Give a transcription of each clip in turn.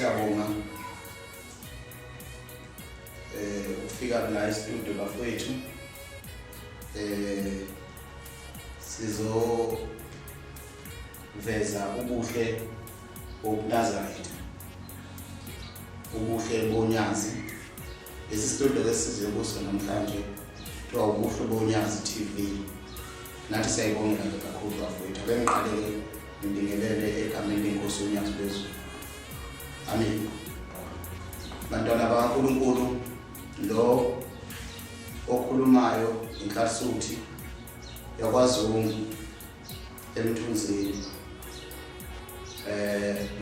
Siyabonga ukufika la e-studio bafowethu. Sizoveza ubuhle bobuNazaretha, ubuhle bonyazi. Lesi studio ke size kuso namhlanje kuthiwa Ubuhle Bonyazi TV. Nathi siyayibongela ke kakhulu bafowethu. Ake ngiqale-ke ngibingelele egameni lenkosi uNyazi lwezulu. Amen. Bantwana bakaNkulunkulu, lo okhulumayo inhlisuthi yakwaZungu eMthunzini.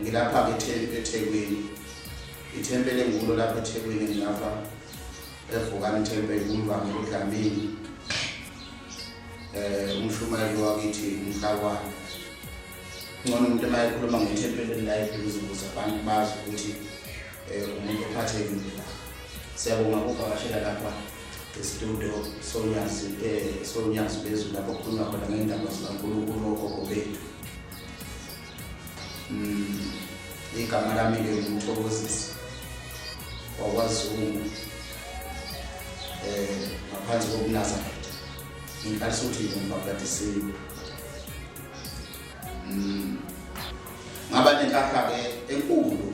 Ngilapha ke eThekwini. Ithempeli engikulo lapha eThekwini, ngilapha eVukani Tempel kumvangeli uDlamini. Umshumayeli wakithi umhlakwane. Ngcono umuntu uma ekhuluma ngethempeli la eduze ukuze abantu bazi ukuthi umuntu ophathekile la. Siyabonga ukuvakashela lapha e-studio soNyazi, soNyazi lwezulu, lapho kukhulunywa khona ngendaba zikaNkulunkulu okhokho bethu. Igama lami-ke nguMthokozisi wakwaZungu, ngaphansi kobuNazaretha. Nginhlisuthi ngibhabhadisiwe. Ngaba nenhlanhla-ke enkulu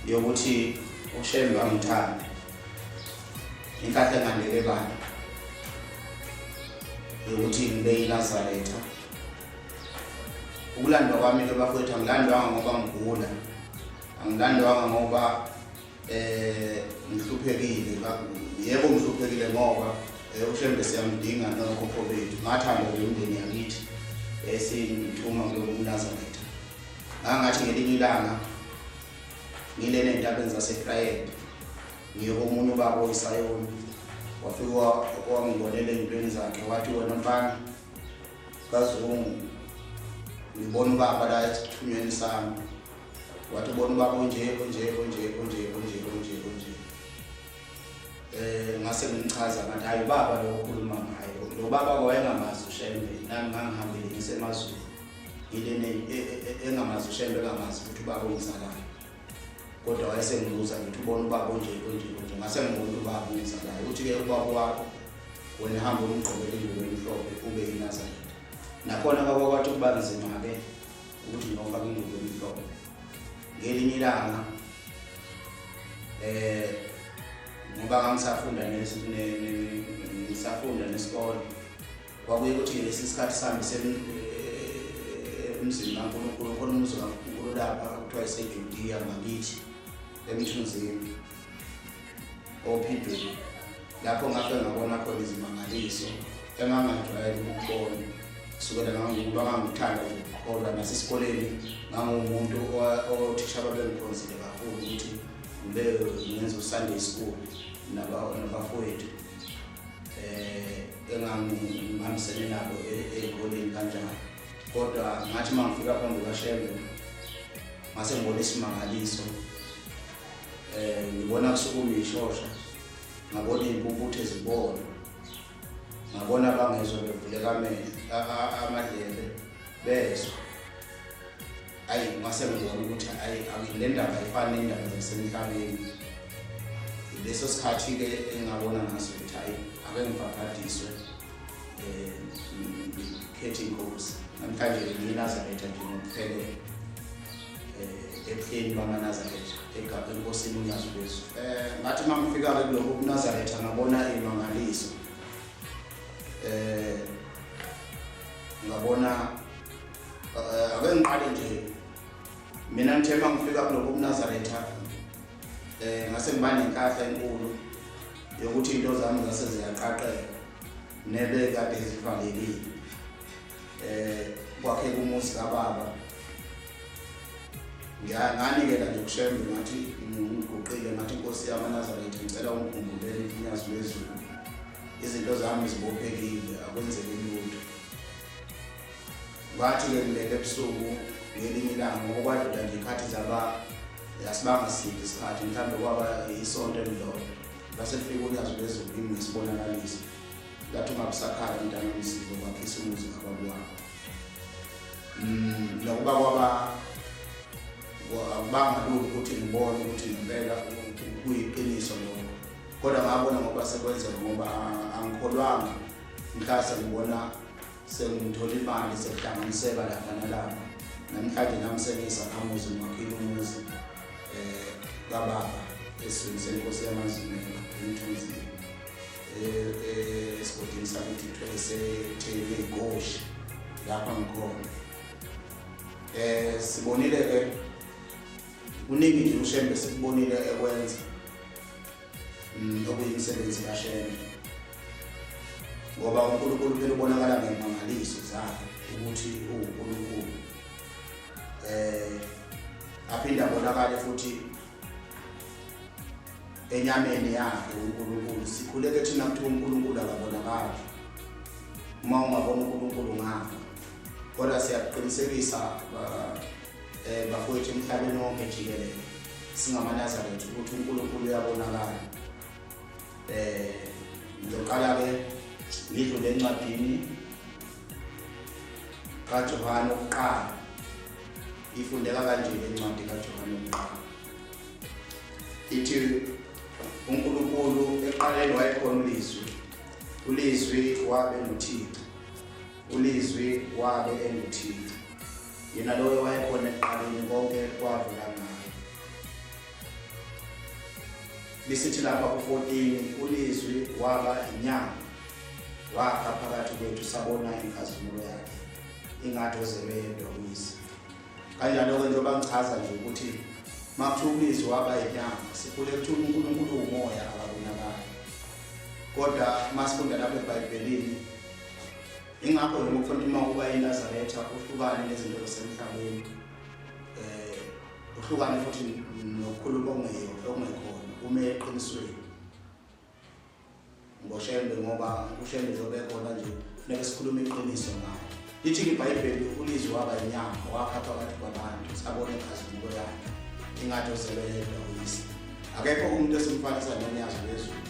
yokuthi uShembe angithande, inhlanhla engandele bani yokuthi ngibe yiNazaretha. Ukulandwa kwami-ke bafowethu, angilandwanga ngoba ngigula, angilandwanga ngoba ngihluphekile. Yebo, ngihluphekile ngoba uShembe siyamdinga nokhokho bethu. Ngathanda nje imindeni yakithi esingithuma kulobu buNazaretha. Ngangathi ngelinye ilanga ngilele entabeni zaseFrayed, ngiye komunye ubaba oyisayoni, wafika wangibonela ey'ntweni zakhe, wathi wena mfana kaZungu, ngibona ubaba la esithunyweni sami. Wathi ubona ubaba onje onje onje onje onje onje onje. Ngase ngimchaza, ngathi hayi, ubaba lo okhuluma ngayo lo baba wayengamazi uShembe, nami ngangihambile ngisemazweni ngilene engamazi uShembe, engamazi ukuthi ubaba ongizalayo, kodwa wayesengibuza ngithi ubona ubaba onje onje onje. Ngase ngibona ubaba ongizalayo, uthi-ke ubaba wakho wena hamba umgqokele ingubo emhlophe ube yiNazaretha. Nakhona kwakwathi kuba nzima-ke ukuthi ngiyofaka ingubo emhlophe. Ngelinye ilanga ngoba ngangisafunda ngisafunda nesikole, kwakuye ukuthi lesi sikhathi sami emzini kaNkulunkulu, khona umuzi kaNkulunkulu lapha kuthiwa iseJudiya ngakithi eMthunzini ophindweni, lapho ngafike ngabona khona izimangaliso engangajwayele ukubona kusukela ngangokuba ngangithanda nje ukukholwa. Nasesikoleni ngangumuntu othisha babengikhonzile kakhulu ukuthi ngibe ngenza u-Sunday school nabafowethu engangihambisene nabo ey'koleni kanjalo. Kodwa ngathi uma ngifika phambi kukaShembe ngase ngibona isimangaliso, ngibona kusukuma ishosha, ngabona iy'mpumputhe zibona, ngabona abangezwa bevuleka amadlebe bezwa. Ayi, ngase ngibona ukuthi ayi, le ndaba ayifani nendaba zasemhlabeni. Leso sikhathi-ke engabona ngaso ukuthi hayi, ake ngibhabhadiswe, ngikhethe inkosi. Namhlanje ngiyiNazaretha nje ngokuphelele, ebuhleni bamaNazaretha enkosini uNyazi lwezulu. Ngathi uma ngifika-ke kulokhu kuNazaretha ngabona iy'mangaliso, ngabona ake ngiqale nje mina ngithe uma ngifika kulokhu kuNazaretha ngase ngiba nenhlahla enkulu yokuthi into zami zase ziyaqaqeka nebe kade zivalekile. Kwakheka umuzi kababa, nganikela nje kuShembe, ngathi ngiguqile, ngathi inkosi yamaNazaretha, ngicela ungikhumbulele iNyazi lwezulu, izinto zami zibophekile, akwenzeki lutho. Ngathi-ke ngilele ebusuku ngelinye ilanga, ngoba kwadlula nje ikhathi zaba asibanga side isikhathi, mhlawumbe kwaba isonto elilodwa, base lifika uNyazi lwezulu kimi ngesibonakaliso, lathi ungabusakhala mntana wami, sizokwakhisa umuzi kababa wakho. Nokuba kwaba Akubanga lula ukuthi ngibone ukuthi ngempela kuyiqiniso lokho, kodwa ngabona ngoba sekwenzeka, ngoba angikholwanga mhla sengibona sengithola imali sekuhlanganiseka lapha nalapha. Namhlanje nami sengiyisakhamuzi, ngiwakhile umuzi kababa esizweni senkosi yamaZulu eMthunzini, esigodini sakithi kuthiwa iseThekwini lapha ngikhona. Sibonile ke kuningi nje uShembe sikubonile ekwenza okuyimisebenzi kaShembe, ngoba uNkulunkulu phela ubonakala ngemangaliso zakhe ukuthi uwuNkulunkulu. Aphinde abonakale futhi enyameni yakhe uNkulunkulu. Sikhuleke thina kuthiwa uNkulunkulu akabonakali, uma ungabona uNkulunkulu ngafa, kodwa siyakuqinisekisa bafowethu emhlabeni wonke jikelele singamaNazaretha ukuthi uNkulunkulu uyabonakala. Ngizoqala ke ngidlule encwadini kaJohane wokuqala. Ifundeka kanje incwadi kaJohane wokuqala, ithi uNkulunkulu eqaleni wayekhona uLizwi, uLizwi wabe noThixo, uLizwi wabe enguThixo. Yena loyo wayekhona ekuqaleni, konke kwavela ngaye. Lisithi lapha ku-14, uLizwi waba inyama, wakha phakathi kwethu, sabona inkazimulo yakhe, ingathi ozelwe yedwa kuyise. Kanjalo-ke njengoba ngichaza nje ukuthi uma kuthiwa uLizwi waba inyama, sikhule kuthiwa uNkulunkulu uwumoya, akabonakali. Kodwa uma sifunda lapha eBhayibhelini, ingakho nje kufanele uma uba iNazaretha uhlukane nezinto zasemhlabeni, uhlukane futhi nokukhuluma okungekhona, ume eqinisweni ngoShembe, ngoba uShembe njengoba ekhona nje funeka sikhulume iqiniso ngaye. Lithi-ke iBhayibheli uLizwi waba inyama, wakha phakathi kwabantu, sabona inkazimulo yakhe, ingathi ozelwe yedwa uyise. Akekho umuntu esimfanisa nonyazi lwezulu.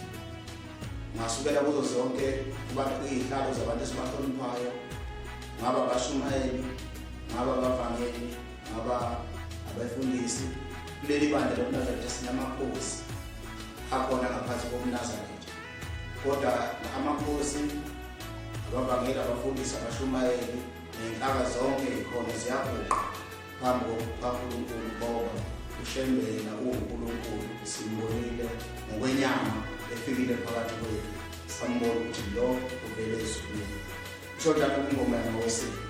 Ngasukela kuzo zonke kubantu, iy'hlalo zabantu esibahloniphayo, ngaba abashumayeli, ngaba abavangeli, ngaba abefundisi. Kuleli bandla lobuNazaretha sinamakhosi akhona ngaphansi kobuNazaretha, kodwa amakhosi, abavangeli, abafundisi, abashumayeli ney'nhlaka zonke yikhona ziyaguqa phambi kukaNkulunkulu, ngoba uShembe yena uwuNkulunkulu. Simbonile ngokwenyama efikile phakathi kwethu, sambona ukuthi lo uvele ezulwini. Kusho njalo kwingoma yamaWeseli,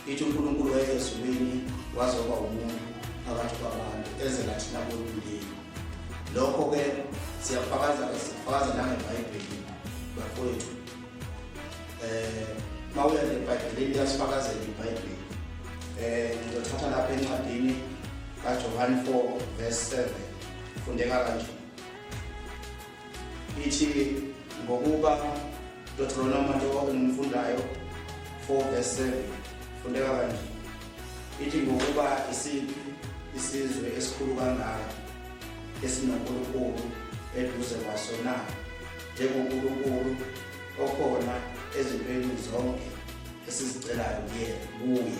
ithi uNkulunkulu wayezulwini wazoba umuntu phakathi kwabantu, ezela thina bolundeni. Lokho-ke siyafakaza, sifakaza nangeBhayibheli bafowethu. Mawuya nje eBhayibhelini liyasifakazela iBhayibheli. Ngizothatha lapha encwadini kaJohane 4 verse 7, fundeka kanje, ithi ngokuba Deuteronomy lo engimfundayo 4 verse 7 fundeka kanje, ithi ngokuba isiphi isizwe esikhulu kangaka esinoNkulunkulu eduze kwaso na, njengoNkulunkulu okhona ezintweni zonke esizicelayo kuye kuye.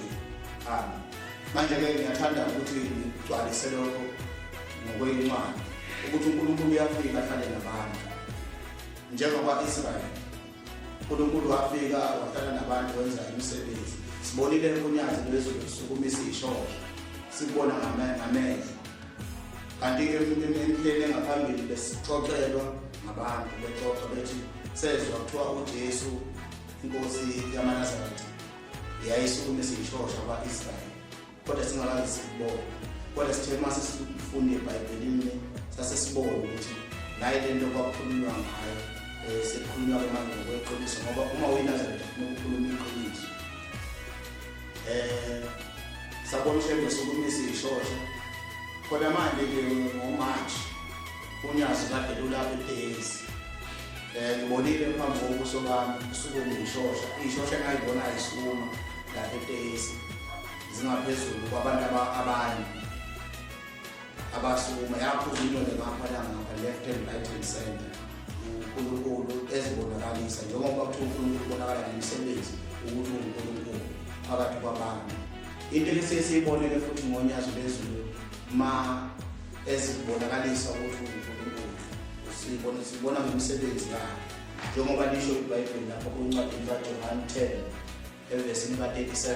Amen. Manje-ke ngiyathanda ukuthi ngigcwalise lokho ngokwencwadi, ukuthi uNkulunkulu uyafika ahlale nabantu njengoba-Israyeli. uNkulunkulu wafika wahlala nabantu, wenza imisebenzi. Sibonile unyazi lwezulu lusukumisa ishosha, sikubona ngamehlo, kanti emihleni engaphambili besixoxelwa ngabantu, bexoxa bethi sezwa kuthiwa uJesu inkosi yamaNazaretha yayisukumisa ishosha kwa-Israyeli, kodwa singakaze sikubone. Kodwa sithe uma sesifunda eBhayibhelini sase sibone ukuthi naye le nto kwakukhulunywa ngayo, sekukhulunywa-ke manje ngokweqiniso, ngoba uma uyiNazaretha kufuneka ukhulume iqiniso. Sabona uShembe sukumisa ishosha khona manje nje ngoMarch, unyazi kade lulapha eTekisi. Ngibonile phambi kobuso bami usukume ishosha, ishosha engayibona isukuma lapha eTekisi, zingaphezulu kwabantu abanye abasukuma, yaphuza inwele ngapha nangapha, left and right and center. uNkulunkulu ezibonakalisa, njengoba kuthiwa uNkulunkulu ubonakala ngemisebenzi ukuthi uNkulunkulu phakathi kwabantu. Into esiye siyibonele futhi ngonyazi lwezulu ma ezibonakalisa ukuthi uNkulunkulu usibona sibona ngemisebenzi yakhe njengoba lisho iBhayibheli lapho kwincwadi kaJohane 10 evesini ka-37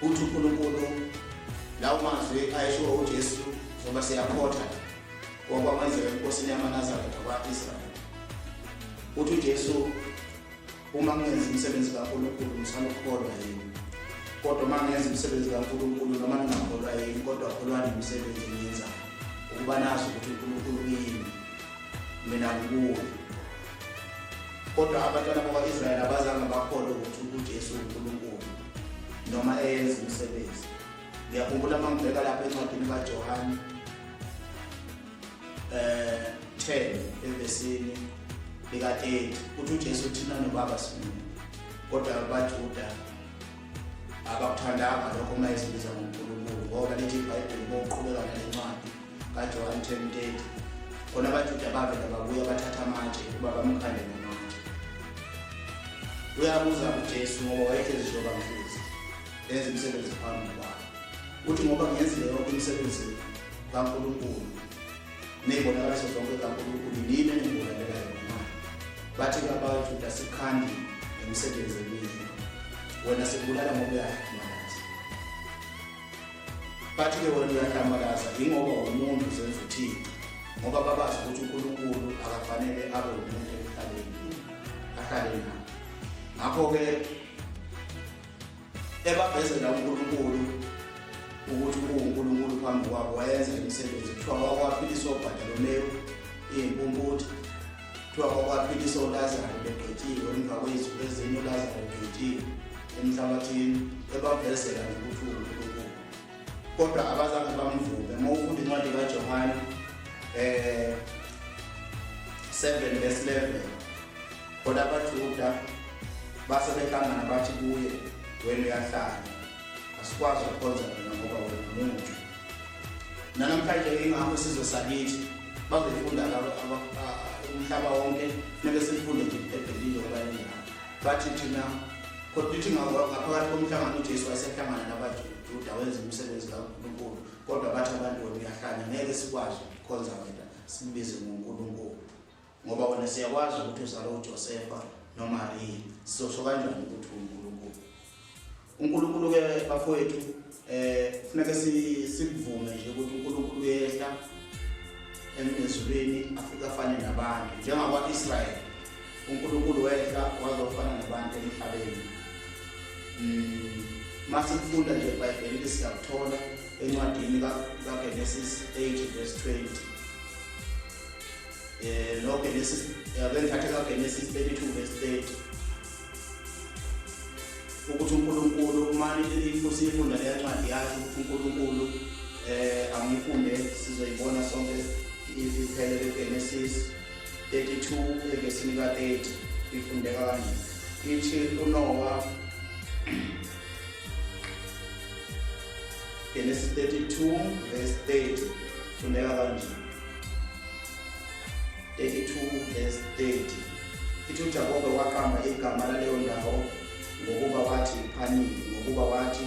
uthi uNkulunkulu lawo mazwi ayeshiwo uJesu ngoba siyakhotha okwakwenzeka enkosini yamaNazaretha kwa-Israyeli uthi uJesu Uma ngingenza imisebenzi kaNkulunkulu ngisanokukholwa yini? Kodwa uma ngenza imisebenzi kaNkulunkulu noma ningakholwa yini kodwa kholwani imisebenzi engiyenzayo ukuba nazi ukuthi uNkulunkulu kuyini mina ngikuye. Kodwa abantwana bakwa-Israyeli abazange bakholwe ukuthi uJesu uNkulunkulu noma eyenza imisebenzi. Ngiyakhumbula uma ngibheka lapha encwadini kaJohane 10 evesini lika-30 uthi uJesu thina nobaba simunye kodwa abaJuda abakuthandanga lokho uma ezibiza ngoNkulunkulu ngoba lithi iBhayibheli bokuqhubeka nale ncwadi kaJohane 10:30 khona abaJuda bavela babuya bathatha amatshe ukuba bamkhande ngamatshe. Uyabuza uJesu ngoba wayehlezi njengoba ngihlezi enza imisebenzi phambi kwakhe uthi ngoba ngiyenzile yonke imisebenzi kaNkulunkulu ney'bonakaliso zonke kaNkulunkulu nini eningibulalela yona na? Bathi kabaJuda sikhandi ngemisebenzi emihle wena sikubulala ngoba uyahlambalaza. Bathi-ke wena uyahlambalaza yingoba umuntu uzenza uThixo ngoba babazi ukuthi uNkulunkulu akafanele abe umuntu emhlabeni ahlale naye. Ngakho-ke Ebavezela uNkulunkulu ukuthi uwuNkulunkulu phambi kwabo wayenza imisebenzi kuthiwa wakwaphilisa oBartolomewu iy'mpumputhe kuthiwa wakwaphilisa oLazaro begqitshiwe emva kwey'nsuku ezine uLazaro egqitshiwe emhlabathini ebavezela nokuthi uwuNkulunkulu kodwa abazange bamvume uma ufunda incwadi kaJohane 7 verse 11 Kodwa abaJuda base behlangana bathi kuye, Wena uyahlanya, asikwazi ukukhonza wena ngoba wena umuntu. Nanamhlanje ingakho isizwe sakithi bazoyifunda umhlaba wonke funeke sifunde nje ibhayibheli njengoba linjalo. Bathi thina kodwa ithi ngaphakathi komhlangano uJesu wayesehlangana nabaJuda wenza umsebenzi kaNkulunkulu kodwa bathi abantu wena uyahlanya ngeke sikwazi ukukhonza wena sikubize ngoNkulunkulu. Ngoba wena siyakwazi ukuthi uzalwa uJosefa noMariya. Sizosho kanjani ukuthi uNkulunkulu? UNkulunkulu ke bafowethu kufuneka sikuvume nje ukuthi uNkulunkulu uyehla ezulwini afike afane nabantu njengakwa-Israyeli. uNkulunkulu wehla wazofana nabantu emhlabeni. Masikufunda nje eBhayibhelini siyakuthola encwadini kaGenesis 8 verse 20. No Genesis ake ngithathe kaGenesis 32 verse 30 ukuthi uNkulunkulu uma siyifunda leya ncwadi yakhe ukuthi uNkulunkulu angifunde sizoyibona sonke iphelele Genesis 32 evesini ka-30 ifundeka kanje ithi uNowa Genesis 32 verse 30 fundeka kanje 32 verse 30 ithi uJakobe waqamba igama laleyo ndawo ngokuba wathi phanile ngokuba wathi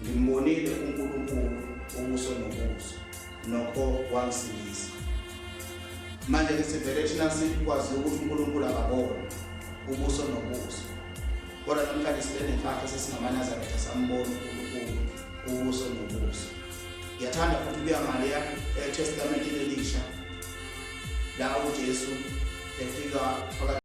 ngimbonile uNkulunkulu ubuso nobuso nokho wangisindisa. Manje ke sivele thina sikwazi ukuthi uNkulunkulu akabona ubuso nobuso kodwa namhlanje sibe nenhlanhla sesingamaNazaretha sambona uNkulunkulu ubuso nobuso. Ngiyathanda futhi ukuya ngaleya eTestamentini elisha la uJesu efika phakathi